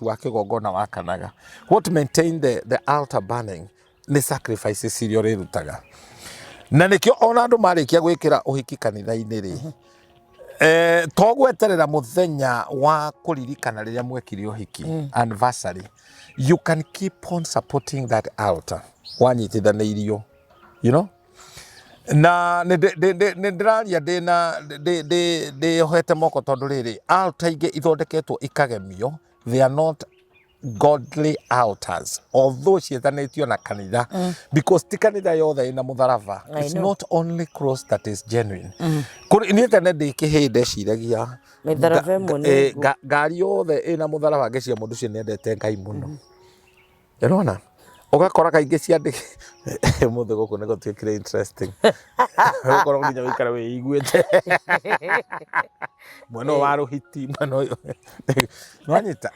Wa kĩgongona wakanaga. What maintain the altar burning nĩ sacrifices iria ũrĩrutaga, na nĩkĩo ona andũ marĩkia gwĩkĩra ũhiki kanitha-inĩ rĩ, to gweterera mũthenya wa kũririkana rĩrĩa mwekire ũhiki, anniversary. You can keep on supporting that altar wanyitithanĩirio na nĩ ndĩraria ndĩna ndĩyohete moko, tondũ rĩrĩ, altar ingĩ ithondeketwo ikagemio, they are not godly altars, although ciĩtanĩtio na kanitha, because ti kanitha yothe ĩna mũtharaba. I It's know. not only cross that is genuine. Kũrĩ niĩ tene ndĩ kĩhĩĩ ndeciragia Mĩtharaba ĩmwe nĩ nguo. Ngari yothe ĩna mũtharaba, ngeciria mũndũ ũcio nĩendete Ngai mũno. Ũrona, ũgakora kaingĩ ciandĩ ũmũthĩ gũkũ nĩ gũtuĩkire interesting, ũgũkorwo nginya ũikare wĩiguĩte mwena ũyũ wa rũhiti, mwena ũyũ nĩwanyita.